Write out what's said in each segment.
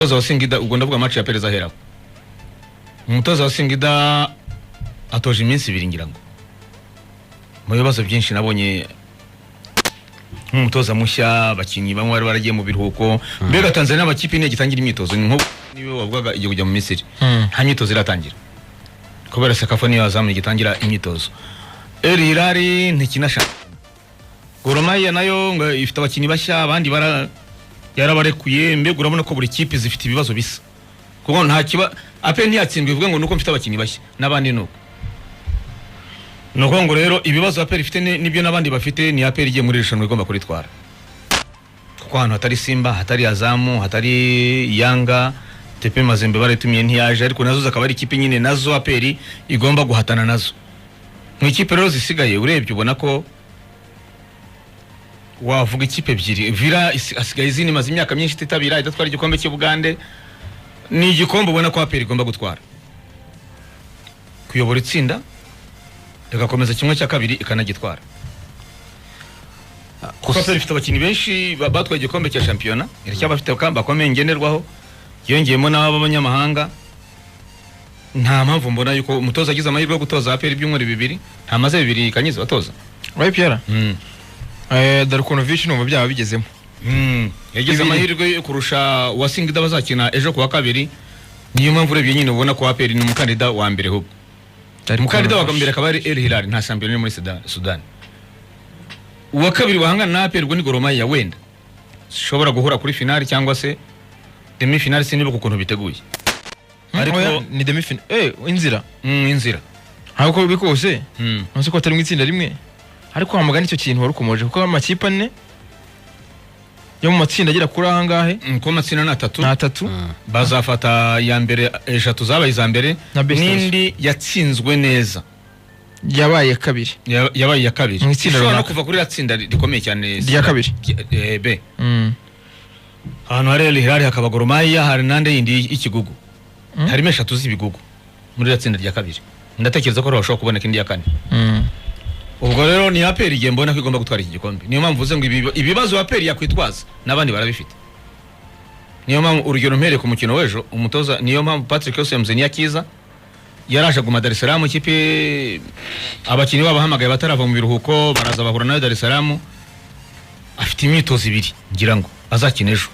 Umutoza wa Singida, ubwo ndavuga match ya Perez aheraho, umutoza wa Singida atoje iminsi 2, ngira ngo mu bibazo byinshi nabonye nk'umutoza mushya, abakinnyi bamwe bari baragiye mu biruhuko. Mbega Tanzania amakipe niyo gitangira imyitozo, ni nko niwe wavugaga igiye kujya mu Misiri, nta myitozo iratangira kubera CECAFA niyo yazamuye igitangira imyitozo. El Hilal ntikina shampiyona, Gor Mahia nayo ngo ifite abakinnyi bashya, abandi bara yarabarekuye. Mbega urabona ko buri kipe zifite ibibazo bisa, kuko nta kiba APR ntiyatsindwa ivuga ngo nuko mfite abakinnyi bashya, n'abandi nuko. Ni ukuvuga ngo rero ibibazo APR ifite nibyo n'abandi bafite. Ni APR igiye muri iri rushanwa igomba kuritwara, kuko ahantu hatari Simba, hatari Azamu, hatari Yanga, TP Mazembe baritumiye ntiyaje, ariko nazo zakaba ari ikipe nyine nazo APR igomba guhatana nazo. Mu ikipe rero zisigaye, urebye ubona ko wavuga ikipe ebyiri. Villa asigaye izindi, imaze imyaka myinshi ititabira, idatwara igikombe cy'Ubugande. Ni igikombe ubona ko APR igomba gutwara, kuyobora itsinda, igakomeza kimwe cya kabiri, ikanagitwara, kuko APR ifite abakinnyi benshi batwaye igikombe cya shampiyona, iracyabafite bakomeye ngenderwaho, yongeyemo n'ab'abanyamahanga. Nta mpamvu mbona yuko umutoza agize amahirwe yo gutoza APR ibyumweru 2, ntamaze 2 kanyizo batoza. Wa APR? Darkonovic numva byaba bigezemo. Yagize Bibiri. amahirwe yo kurusha uwa Singida bazakina ejo kuwa kabiri. Niyo mpamvu urebye nyine ubona ko APR ni umukandida wa mbere. Ahubwo umukandida wa mbere akaba ari El Hilal, nta shampiyona iri muri Sudani. Uwa kabiri wahangana na APR ubwo ni Gor Mahia, wenda zishobora guhura kuri finale cyangwa se demi finale, sinibuka ukuntu biteguye. Ariko Ariko ni demi finale inzira. Inzira. Ntabwo uko bikose ntuzi ko atari mu itsinda rimwe, ariko wamugana icyo kintu wari ukomoje, kuko amakipe ane yo mu matsinda agera kuri angahe? Ko amatsinda ni atatu. Ni atatu. Bazafata iya mbere, eshatu zabaye iza mbere Na best. N'indi yatsinzwe neza yabaye kabiri. Yabaye iya kabiri. Mu itsinda Ishobora no runaka. kuva kuri iriya tsinda rikomeye cyane. Rya kabiri. B. Ahantu hari El Hilal, hakaba Gor Mahia, hari n'andi yindi y'ikigugu. Harimo eshatu z'ibigugu muri iriya tsinda rya kabiri. Ndatekereza ko ariho hashobora kuboneka indi ya kane. Ubwo rero ni APR igihe mbona ko igomba gutwara iki gikombe. Niyo mpamvu mvuze ngo ibibazo APR yakwitwaza n'abandi barabifite. Niyo mpamvu urugero mpereye ku mukino w'ejo, umutoza, niyo mpamvu Patrick Yose Niyakiza yaraje aguma Dar es Salaam. Ikipe abakinnyi babahamagaye batarava mu biruhuko, baraza bahura nawe Dar es Salaam. Afite imyitozo ibiri, ngira ngo azakina ejo.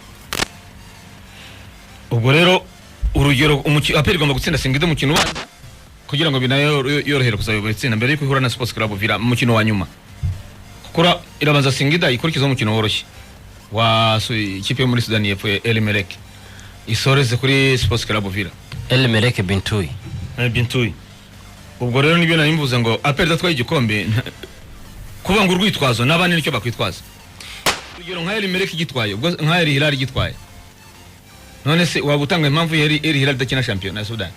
Ubwo rero urugero APR igomba gutsinda Singida umukino ubanza kugira ngo binayo yorohere kuzayobora itsinda mbere yuko ihura na Sports Club Villa mu mukino wa nyuma, kuko irabanza Singida, ikurikizaho umukino woroshye wa ikipe yo muri Sudani y'Epfo ya El Merreikh, isoreze kuri Sports Club Villa. El Merreikh Bintui. Bintui. Ubwo rero nibyo nari mvuze ngo APR idatwaye igikombe, kuvuga ngo urwitwazo n'abandi nicyo bakwitwaza. Urugero nka El Merreikh igitwaye, ubwo nka El Hilal igitwaye, none se waba utanga impamvu El Hilal idakina shampiyona ya Sudani?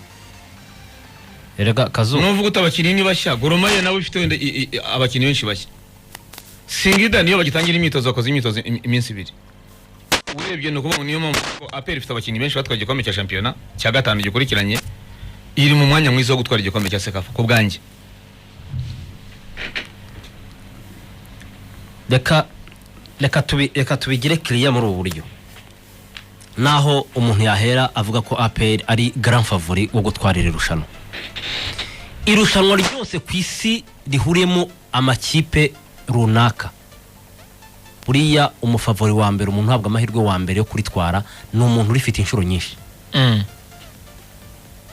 Erega Kazu, Nuvuga uti abakinnyi ni bashya, Gor Mahia nawe ifite wenda abakinnyi benshi bashya, Singida niyo bagitangira imyitozo, bakoze imyitozo iminsi 2. Urebye ni ukuvuga ngo niyo mpamvu ko APR ifite abakinnyi benshi batwaye igikombe cya shampiyona cya gatanu gikurikiranye, iri mu mwanya mwiza wo gutwara igikombe cya CECAFA ku bwanjye. Reka tubigire kiriya muri ubu buryo, naho umuntu yahera avuga ko APR ari grand favori wo gutwara iri rushanwa. Irushanwa ryose ku isi rihuriyemo amakipe runaka, buriya umufavori wa mbere, umuntu uhabwa amahirwe wa mbere yo kuritwara, ni umuntu urifite inshuro nyinshi.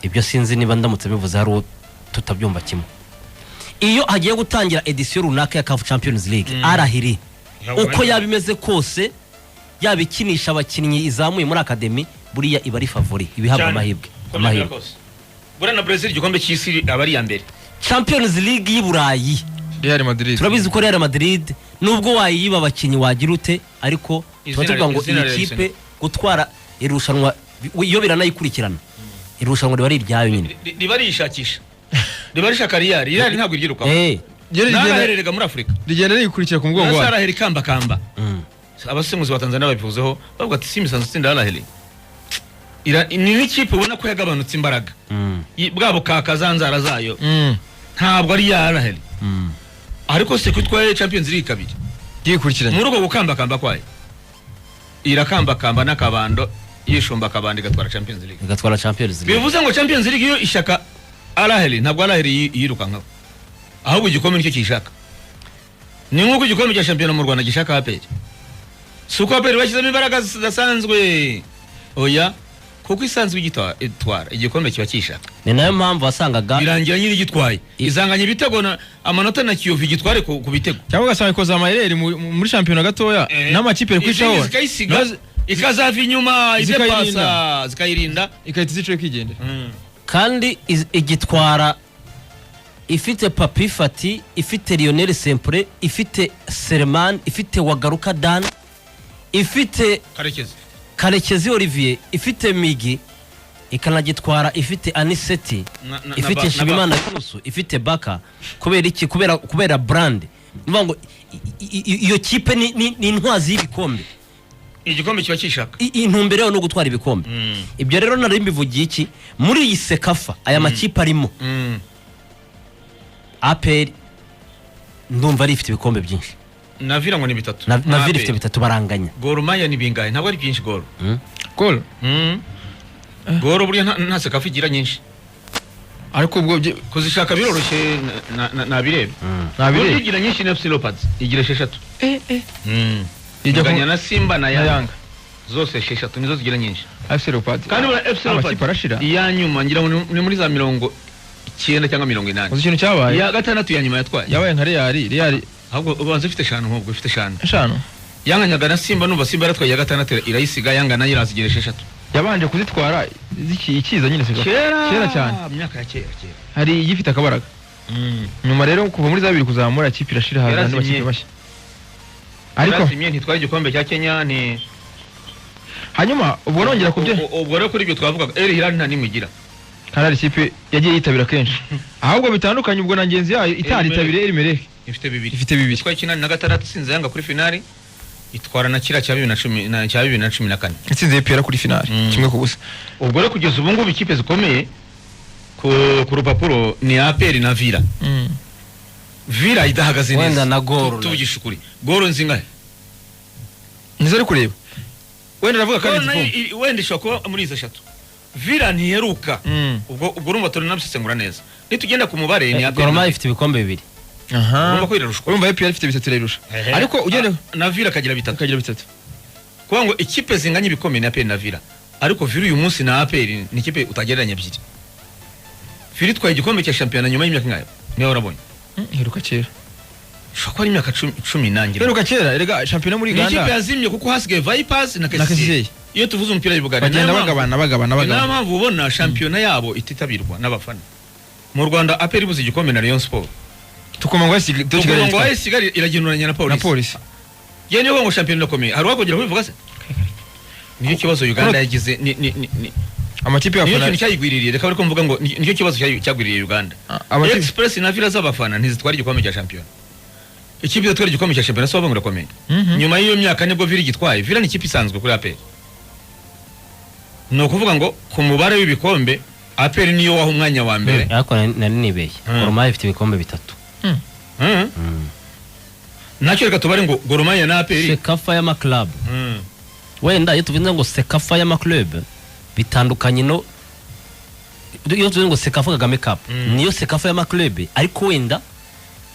Ibyo sinzi niba ndamutse bivuze hari uwo tutabyumva kimwe. Iyo hagiye gutangira édition runaka ya CAF Champions League, Al Ahly, uko yaba imeze kose, yaba ikinisha abakinnyi izamuye muri academy, buriya iba ari favori, iba ihabwa Cyane. amahirwe. Buriya na Brazil igikombe cy'isi aba ari iya mbere. Champions League y'i Burayi, Real Madrid. Turabizi ko Real Madrid nubwo wayiba abakinnyi wagira ute, ariko tuba tuvuga ngo Izina iyi kipe gutwara irushanwa iyo biranayikurikirana, irushanwa riba ari iryayo nyine. Riba riyishakisha, riba rishaka Real. Real ntabwo iryirukaho. Ryo rigenda Narahererega muri Afurika. Rigenda riyikurikira ku mugongo wayo. Nasarahera ikambakamba. Abasemuzi ba Tanzania babivuzeho, bavuga ati Simba isanzwe itsinda Al Ahly. Ni n'ikipe ubona ko yagabanutse imbaraga. Bwa bukaka, za nzara zayo, ntabwo ari ya Al Ahly. Ariko se ko itwaye Champions League kabiri yikurikiranye muri uko gukambakamba kwayo, irakambakamba n'akabando. Yishumba akabandi igatwara Champions League. Igatwara Champions League. Bivuze ngo Champions League iyo ishaka Al Ahly, ntabwo Al Ahly yirukankaho, ahubwo igikombe nicyo kiyishaka. Ni nk'uko igikombe cya shampiyona mu Rwanda gishaka APR. Si uko APR bashyizemo imbaraga zidasanzwe, oya, kuko isanzwe itwara igikombe kiba kiyishaka. Ni nayo mpamvu wasangaga Birangira nyiri igitwaye izanganya ibitego na amanota na Kiyovu, igitware ku bitego. Cyangwa ugasanga ikoze amayeri muri shampiyona gatoya n'amakipe ari Izindi kwicaho zikayisiga, ikazava inyuma Zikayirinda. idepasa, zikayirinda. Igahita izicaye ikigendera. Kandi igitwara ifite Papi Fati, ifite Lionel Sempure, ifite Selemani, ifite Wagaruka Dan, ifite Karekezi. Karekezi Olivier, ifite Migi, ikanagitwara ifite Aniseti, ifite Nshimimana Yunusu, ifite Baka. Kubera iki? Kubera brand. Ni ukuvuga ngo iyo kipe ni intwazi y'ibikombe. Igikombe kiba kishaka. Intumbero yayo ni ugutwara ibikombe. Ibyo rero nari mbivugiye iki? Muri iyi CECAFA aya makipe arimo, APR ndumva ari ifite ibikombe byinshi. Na Villa ngo ni bitatu. Na Villa ifite bitatu, baranganya. Gor Mahia ni bingahe? Ntabwo ari byinshi Gor. Gol. Gor burya nta CECAFA igira nyinshi. Ariko ubwo Kuzishaka biroroshye, nabireba. Nabireba. Gor igira nyinshi ni FC Leopards, igira esheshatu. Ijya Inganya na Simba na na Yanga. Yanga. Zose esheshatu nizo zigira nyinshi. FC Leopards. Kandi buriya FC Amakipe Leopards arashira. iya nyuma ngira ngo ni muri za 90 cyangwa 80. Uzi ikintu cyabaye? Iya gatandatu ya nyuma yatwaye. Yabaye nka Real, Real. Ahubwo ubanza ifite eshanu, nk'ubwo ifite eshanu. Eshanu. Yanganyaga na Simba, numva Simba yaratwaye iya gatandatu irayisiga, Yanga nayo irazigira esheshatu. Yabanje kuzitwara ikiza nyine seka. Kera cyane. Mu myaka ya kera kera. Hari igifite akabaraga. Nyuma rero kuva muri za bibiri kuzamura ikipe irashira, haza andi Yarazimye. makipe mashya. Ariko Yarazimye, ntitwara igikombe cya Kenya ni hanyuma ubwo nongera kubyo Ubwo rero kuri ibyo twavugaga, El Hilal nta nimwe igira. Kandi hari ikipe yagiye yitabira kenshi, ahubwo bitandukanye ubwo na ngenzi yayo itaritabiriye, El Merreikh. Ifite bibiri. Ifite bibiri. Itwaye 86, itsinze Yanga kuri finali, itwara na kiriya cya 2010 na cya 2014. Itsinze APR kuri finale 1-0. Ubwo rero kugeza ubu ngubu ikipe zikomeye ku rupapuro ni APR na Villa. Villa idahagaze neza. Wenda na Gor. Tuvugishe ukuri, Gor nzingahe? Nizo ari kureba wenda aravuga kandi Gor nayo igikombe. Wenda ishobora kuba muri izo eshatu. Villa ntiheruka. Ubwo urumva turanabisesengura neza, nitugenda ku mubare ni APR Gor na Mahia ifite ibikombe bibiri. Aha. Urumva ko irarushwa. Urumva APR ifite bitatu, irarusha. Ariko ugende Na Villa akagira bitatu. Akagira bitatu. Kuvuga ngo ikipe zinganya ibikombe ni APR na Villa, ariko Villa uyu munsi na APR ni ikipe utagereranya ebyiri. Villa itwaye igikombe cya shampiyona nyuma y'imyaka ingahe? Niba warabonye? Iheruka kera. Ishobora kuba ari imyaka cumi nangira. Iheruka kera erega shampiyona muri Ni ikipe Uganda. yazimye kuko hasigaye Vipers na Na KCCA. KCCA. Iyo tuvuze umupira w'Ubugande Bagenda bagabana bagabana ni nayo bagabana. mpamvu ubona shampiyona yabo ititabirwa n'abafana. Mu Rwanda APR ibuze igikombe na Rayon Sport, Tukoma ngo tukuvuga Kigali ngo AS Kigali iragenduranya na na Polisi. Polisi. Yewe, niyo ngo shampiyona irakomeye, hari uwakongera kubivuga se? Nicyo kibazo Uganda yagize ni Amakipe niyo y'abafana kintu cyayigwiririye. Reka ariko mvuga ngo nicyo kibazo cyagwiririye Uganda. Amakipe Express na Villa z'abafana ntizitwara igikombe cya shampiyona. Ikipe idatwara igikombe cya shampiyona si ngo irakomeye. Nyuma y'iyo myaka nibwo Villa igitwaye. Villa ni ikipe isanzwe kuri APR. Ni ukuvuga ngo ku mubare w'ibikombe APR niyo waha umwanya wa mbere. Ariko nari nibeshye. Gor Mahia ifite ibikombe bitatu. Nacyo reka tubare ngo Gor Mahia na APR. CECAFA y'amaklabu. Wenda iyo tuvuze ngo CECAFA y'amaklub bitandukanye no iyo tuvuze ngo CECAFA Kagame Cup. Niyo CECAFA y'amaklub, ariko wenda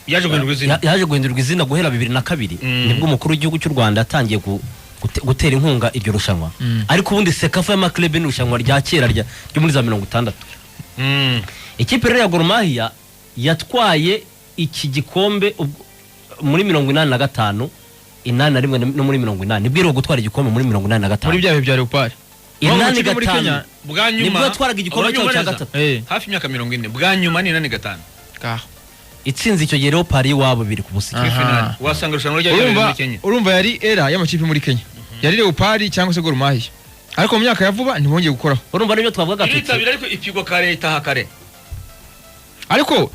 Yaje guhindurwa izina. Yaje guhindurwa izina guhera 2002, nibwo umukuru w'igihugu cy'u Rwanda yatangiye gutera inkunga iryo rushanwa. Ariko ubundi CECAFA y'amaklub ni irushanwa rya kera ryo muri za 60. Ikipe rero ya Gor Mahia yatwaye iki gikombe muri 85, 81 no muri 80. Nibwo iheruka gutwara igikombe muri mirongo inani na Muri gatanu. bya bihe bya Leopard. Inani Muri gatanu. Kenya. Bwa nyuma Nibwo yatwaraga igikombe cyayo urabyumva cya neza? gatatu. Hafi imyaka 40, bwa nyuma ni 85. Ngaho. Itsinze icyo gihe Leopard iwabo 2-0. Kuri Aha. finale wasanga irushanwa ryari Urumva muri Kenya. urumva yari era y'amakipe muri Kenya, yari Leopard cyangwa se Gor Mahia, ariko mu myaka ya vuba ntibongeye gukoraho. Urumva nibyo twavugaga tuti Iritabira ariko ipigwa kare, itaha kare. Ariko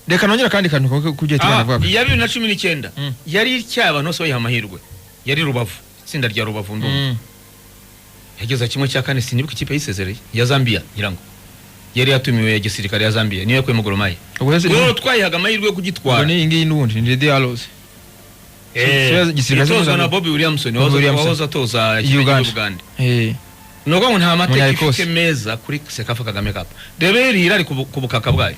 reka nongere akandi kantu ku byo Ah, tuvuga. iya 2019 yari ityaye abantu bose bayiha amahirwe, yari Rubavu, itsinda rya Rubavu ndumva yageze 1/4. Sinibuka ikipe yisezereye ya Zambia, ngira ngo yari yatumiwe ya gisirikare ya Zambia niyo yakuyemo Gor Mahia. Ubwo se Rero twayihaga amahirwe yo ubwo kugitwara. ni iyi ngiyi n'ubundi ni Red Arrows. Gisirikare Itozwa na cy'u Bobby Williamson Bobby wahoze Williamson. wahoze atoza ikipe Uganda. y'Uganda. Ni ukuvuga ngo nta mateka Umunya-Ecosse. ifite meza kuri CECAFA Kagame Cup. Reba iri ari ku bukaka bwayo,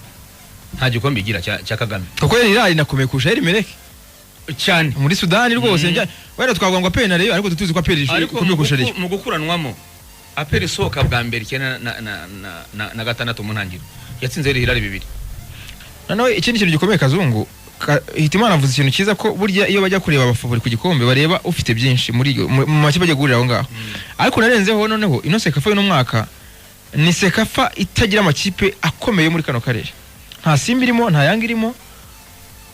nta gikombe igira cya Kagame. Kuko yari irari inakomeye kurusha Al Merrikh cyane. Muri Sudani rwose. Wenda twavuga ngo APR na Rayon, ariko tuzi ko APR Ariko ikomeye kurusha Rayon. Mu gukuranwamo, APR isohoka bwa mbere icyenda na gatandatu mu ntangiriro yatsinze Al Hilal 2. Noneho ikindi kintu gikomeye, Kazungu, Hitimana avuze ikintu cyiza, ko burya iyo bajya kureba abafavori ku gikombe bareba ufite byinshi muri mu makipe agiye guhurira aho ngaho. Ariko narenzeho, noneho ino CECAFA y'uno mwaka ni CECAFA itagira amakipe akomeye muri kano karere. Nta Simba irimo, nta Yanga irimo,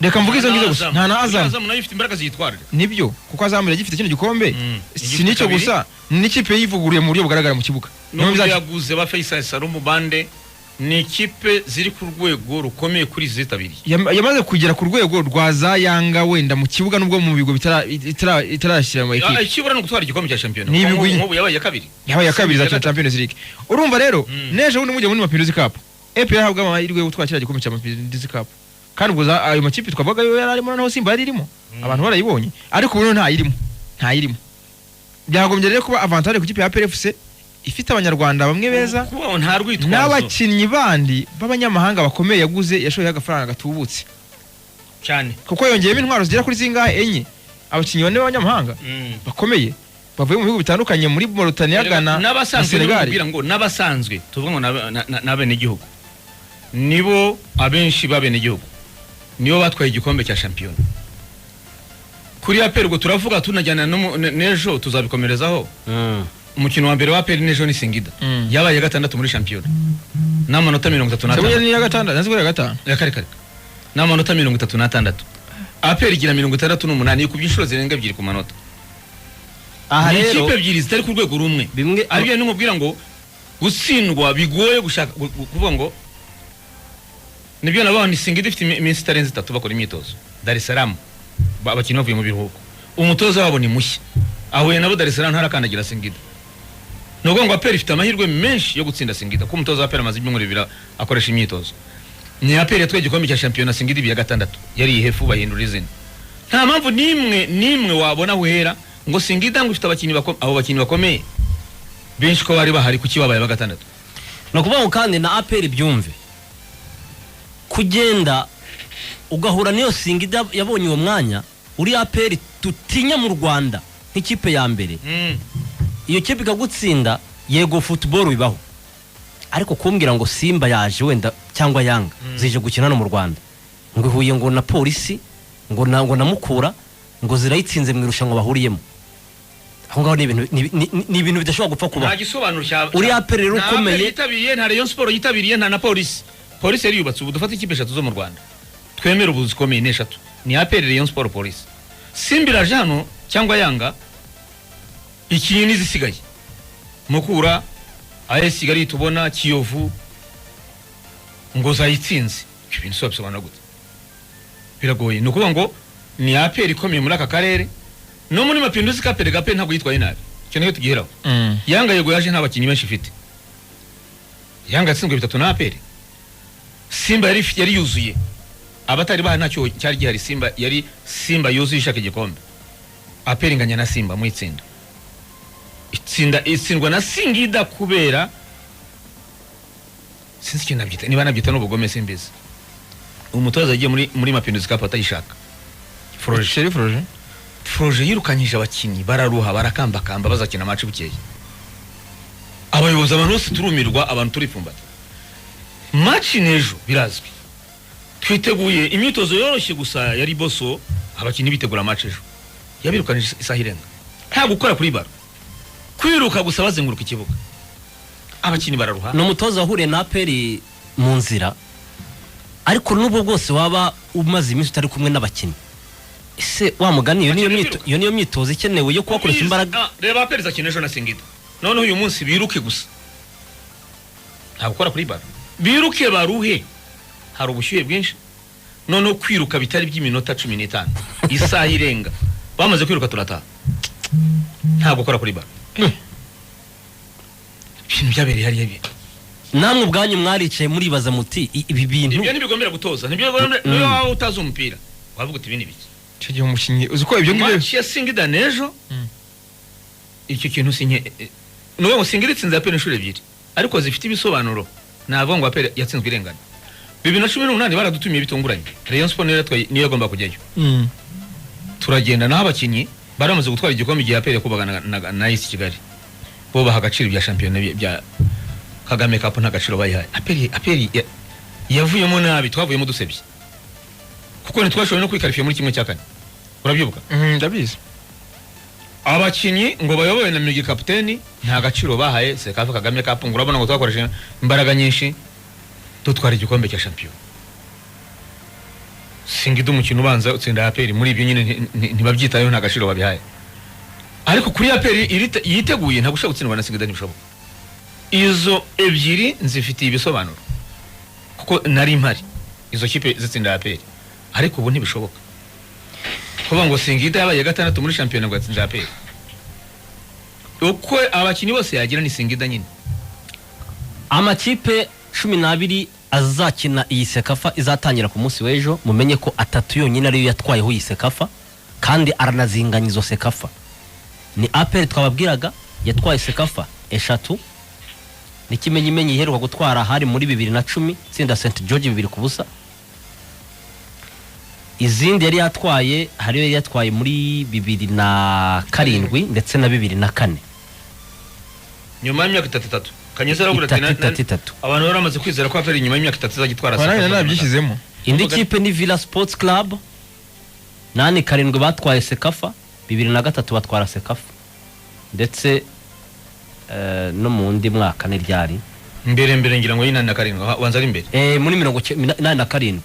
reka mvuge izo ngizo gusa, nta na Azam. Azam nayo ifite imbaraga ziyitwarira. Nibyo, kuko Azam iragifite kino gikombe. Si n'icyo Igifite. gusa, n'ikipe yivuguruye mu buryo bugaragara mu kibuga. Niyo N'uburyo bizaca- yaguze ba Faisal Salum Bande, ni ikipe ziri ku rwego rukomeye kuri izi zitabiriye. Yamaze kugera ku rwego rwa za Yanga wenda mu kibuga, nubwo mu bigo itarashyira mu ekipe. Ikibura ni ugutwara igikombe cya shampiyona. Ni ibigwi. Nk'ubu yabaye iya kabiri. Yabaye iya kabiri, izakina Champions League. Urumva rero, n'ejo bundi mujya muri Mapinduzi Cup, APR yahabwa amahirwe yo gutwara kiriya gikombe cya Mapinduzi Cup. Kandi ubwo ayo makipe twavuga yo yari arimo, noneho Simba yari irimo, abantu barayibonye, ariko ubu ntayirimo, ntayirimo. Byagombye rero kuba avantage ku kipe ya APR FC ifite Abanyarwanda bamwe beza Kuba nta rwitwazo. n'abakinnyi bandi b'abanyamahanga bakomeye yaguze, yashoyeho agafaranga gatubutse. Cyane. Kuko yongeyemo intwaro zigera kuri zingahe? Enye, abakinnyi bane b'abanyamahanga bakomeye bavuye mu bihugu bitandukanye, muri Mauritania, Ghana na N'abasanzwe Senegal. Nakubwira ngo n'abasanzwe, tuvuga ngo n'abenegihugu, nibo abenshi b'abenegihugu nibo batwaye igikombe cya shampiyona kuri APR. Ubwo turavuga tunajyana n'ejo tuzabikomerezaho. Umukino wa mbere wa APR n'ejo ni Singida. Yabaye gatandatu muri shampiyona n'amanota mirongo itatu Sebuja n'atandatu. Ni iya gatandatu, nazi ko ari iya gatanu. Ya kare kare, n'amanota 36, APR igira 68, ikubye inshuro zirenga ebyiri ku manota. Aha Ni rero ikipe ebyiri zitari ku rwego rumwe. Bimwe Aribyo nimubwira ngo gutsindwa bigoye gushaka kuvuga ngo nibyo. Nabonye Singida ifite iminsi itarenze 3 bakora imyitozo Dar es Salaam. Abakinnyi bavuye mu biruhuko, umutoza wabo ni mushya, ahuye nabo Dar es Salaam, ntarakandagira Singida. Ni ukuvuga ngo APR ifite amahirwe menshi yo gutsinda Singida, kuko umutoza wa APR amaze ibyumweru 2 akoresha imyitozo. Ni APR yatwaye igikombe cya shampiyona, Singida ibi ya gatandatu, yari ihefu bahindura izina. Nta mpamvu n'imwe n'imwe wabona aho uhera ngo Singida ngo ifite abakinnyi abo bakinnyi bakomeye benshi ko bari bahari, kuki babaye ba gatandatu? Ni ukuvuga ngo kandi na APR byumve, kugenda ugahura n'iyo Singida yabonye uwo mwanya, uri APR tutinya mu Rwanda nk'ikipe ya mbere, iyo kipe ikagutsinda, yego football bibaho, ariko kumbwira ngo Simba yaje wenda cyangwa Yanga zije gukina hano mu Rwanda, ngo ihuye ngo na Polisi, ngo na Mukura, ngo zirayitsinze mu irushanwa bahuriyemo aho ngaho, ni ibintu bidashobora gupfa Nta kubaho. gisobanuro cya Uri APR rero Nta ukomeye. APR yitabiriye, nta Rayon Sport yitabiriye, nta na Polisi. Polisi yari yubatse. Ubu dufate ikipe eshatu zo mu Rwanda twemere ubu zikomeye, ni eshatu, ni APR, Rayon Sport, Polisi. Simba iraje hano cyangwa Yanga ikinye n'izisigaye, Mukura, AS Kigali, tubona Kiyovu, ngo zayitsinze. Ibyo bintu si bisobanura gute? Biragoye. Ni ukuvuga ngo ni APR ikomeye muri aka karere no muri Mapinduzi Cup. Gape ntabwo yitwaye nabi, icyo nicyo tugiheraho. Yanga yego yaje nta bakinnyi benshi ifite, Yanga yatsinzwe 3 na APR. Simba yari yuzuye, abatari bahari ntacyo cyari gihari. Simba yari Simba yuzuye ishaka igikombe. APR inganya na Simba mu itsinda, itsinda itsindwa na Singida kubera sinzi ikintu nabyita, niba nabyita n'ubugome simbizi. Umutoza yagiye muri Mapinduzi Cup atayishaka, Froger. Cheri Froger. Froger yirukanyije abakinnyi, bararuha, barakambakamba, bazakina match bukeye. Abayobozi, abantu bose turumirwa, abantu turipfumbata. Match n'ejo birazwi, twiteguye imyitozo yoroshye gusa yari boso, abakinnyi bitegura match ejo. Yabirukanije isaha irenga, nta gukora kuri baro, kwiruka gusa bazenguruka ikibuga, abakinnyi bararuha. Ni umutoza wahuriye na APR mu nzira, ariko n'ubwo bwose waba umaze iminsi utari kumwe n'abakinnyi, ese wa mugani iyo niyo Abakinnyi iyo niyo myitozo ikenewe yo kubakoresha imbaraga? Ah, reba APR izakina ejo na Singida, noneho uyu munsi biruke gusa, nta gukora kuri baro, biruke baruhe, hari ubushyuhe bwinshi. Noneho kwiruka bitari by'iminota 15, isaha irenga bamaze kwiruka, turataha, nta gukora kuri baro. Ibintu byabereye hariya Namwe ubwanyu mwaricaye muribaza muti: Ibi bintu?" Ibyo ntibigombera gutoza, nibyo bigombera. Niyo waba utazi umupira wavuga uti: "Ibi ni biki?" Icyo gihe umukinnyi uzi ko ibyo ngibyo Match ya Singida n'ejo, icyo kintu sinke Ni ukuvuga ngo Singida itsinze APR inshuro ebyiri, ariko zifite ibisobanuro. Navuga ngo APR yatsinzwe irengana. 2018 baradutumiye bitunguranye, Rayon Sport niyo yatwaye, niyo yagomba kujyayo. Turagenda, naho abakinnyi bari bamaze gutwara igikombe igihe APR yakubaga na AS Kigali, bo baha agaciro ibya shampiyona, bya Kagame Cup nta gaciro bayihaye. APR yavuyemo nabi, twavuyemo dusebye kuko ntitwashoboye no kwikarifiya muri 1/4, urabyibuka? Ndabizi. Abakinnyi ngo bayobowe na Migi kapiteni nta gaciro bahaye CECAFA Kagame Cup, ngo urabona ngo twakoresheje imbaraga nyinshi dutwara igikombe cya shampiyona. Singida umukino ubanza utsinda APR, muri ibyo nyine ntibabyitayeho, nta gaciro babihaye. Ariko kuri APR yiteguye, ntabwo ushobora gutsindwa na Singida, ntibishoboka. Izo ebyiri nzifitiye ibisobanuro kuko nari mpari izo kipe zitsinda APR, ariko ubu ntibishoboka kuvuga ngo Singida yabaye gatandatu muri shampiyona ngo yatsinze APR. Uko abakinnyi bose yagira ni Singida nyine. Amakipe 12 azakina iyi CECAFA izatangira ku munsi w'ejo, mumenye ko atatu yonyine ariyo yatwayeho iyi CECAFA kandi aranazinganya izo CECAFA. Ni APR twababwiraga yatwaye CECAFA eshatu, n'ikimenyimenyi iheruka gutwara hari muri 2010, itsinda St George 2-0. Izindi yari yatwaye, hariyo yari yatwaye muri 2007 ndetse na 2004. Nyuma y'imyaka itatu itatu, Kanyeza aravuga ati Itatu, itatu, itatu. Abantu bari bamaze kwizera ko APR nyuma y'imyaka 3 izajya itwara Nanjye CECAFA. nabyishyizemo. Indi kipe ni Villa Sports Club, 87 batwaye CECAFA, 2003 batwara CECAFA, ndetse no mu wundi mwaka ni ryari? Mbere mbere, ngira ngo 87, wanza ari imbere. Muri 87.